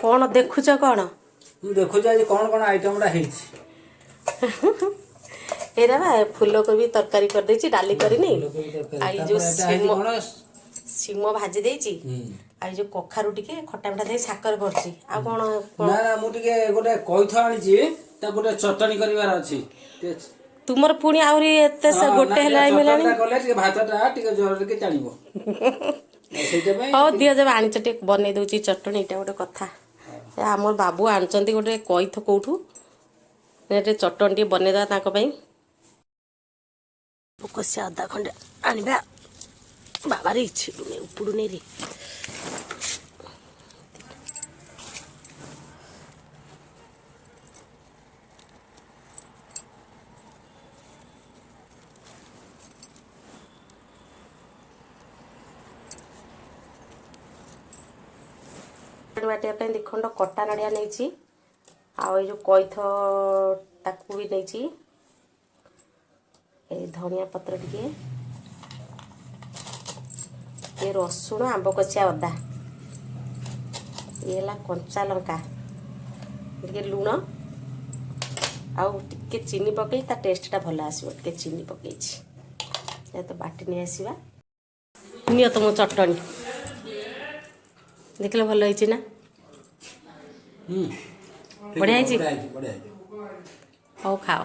କ'ଣ ଦେଖୁଛ କ'ଣ? ମୁଁ ଦେଖୁଛି ଆଜି କ'ଣ କ'ଣ ଆଇଟମଟା ହେଇଛି। ଏଇଟା ବା ଫୁଲକୋବି ତରକାରୀ କରିଦେଇଛି, ଡାଲି କରିନି। ଫୁଲକୋବି ତରକାରୀ। ଆଉ ଏଇ ଯୋଉ ତାପରେ ଏଟା ହେଇଛି ଶିମ କ'ଣ? ଶିମ ଭାଜି ଦେଇଛି। ଆଉ ଏଇ ଯୋଉ କଖାରୁ ଟିକେ ଖଟା ମିଠା ଦେଇ ସାକର କରିଛି। ଆଉ କ'ଣ କ'ଣ? ନା ନା, ମୁଁ ଟିକେ ଗୋଟେ କଇଥ ଆଣିଛି, ତାକୁ ଗୋଟେ ଚଟଣି କରିବାର ଅଛି ଟିକେ। ତୁମର ପୁଣି ଆହୁରି ଏତେ ସେ ହଁ, ଗୋଟେ ନା, ହେଲା ହେଲାଣି। ଚଟଣିଟା କଲେ ଟିକେ ଭାତଟା ଟିକେ ଜୋରରେ ଟିକେ ଚାଲିବ, ସେଇଟା ପାଇଁ। ହଉ ଦିଅ, ଯେବେ ଆଣିଛ ଟିକେ ବନେଇ ଦଉଛି ଚଟଣି। ଏଇଟା ଗୋଟେ କଥା, ଏ ଆମର ବାବୁ ଆଣିଛନ୍ତି ଗୋଟେ କଇଥ କୋଉଠୁ, ଏ ଟିକେ ଚଟଣି ଟିକେ ବନେଇଦେବା ତାଙ୍କ ପାଇଁ। କଷିଆ ଅଦା ଖଣ୍ଡେ ଆଣିବା। ବାବାରେ, ଛିଡୁନି, ଉପୁଡୁନି ରେ। ବାଟିବା ପାଇଁ 2 ଖଣ୍ଡ କଟା ନଡ଼ିଆ ନେଇଛି, ଆଉ ଏଇ ଯେଉଁ କଇଥ ତାକୁ ବି ନେଇଛି, ଏଇ ଧନିଆ ପତ୍ର ଟିକେ, ଟିକେ ରସୁଣ, ଆମ୍ବ କଚିଆ ଅଦା, ଇଏ ହେଲା କଞ୍ଚା ଲଙ୍କା, ଟିକେ ଲୁଣ ଆଉ ଟିକେ ଚିନି ପକେଇ ତା ଟେଷ୍ଟଟା ଭଲ ଆସିବ। ଟିକେ ଚିନି ପକେଇଛି। ଏ ତ ବାଟି ନେଇ ଆସିବା। ନିଅ ତମ ଚଟଣି, ଦେଖିଲେ ଭଲ ହେଇଛି ନା? ହୁଁ। ବଢ଼ିଆ ହେଇଛି? ବଢ଼ିଆ ହେଇଛି, ବଢ଼ିଆ ହେଇଛି। ହଉ, ଖାଅ।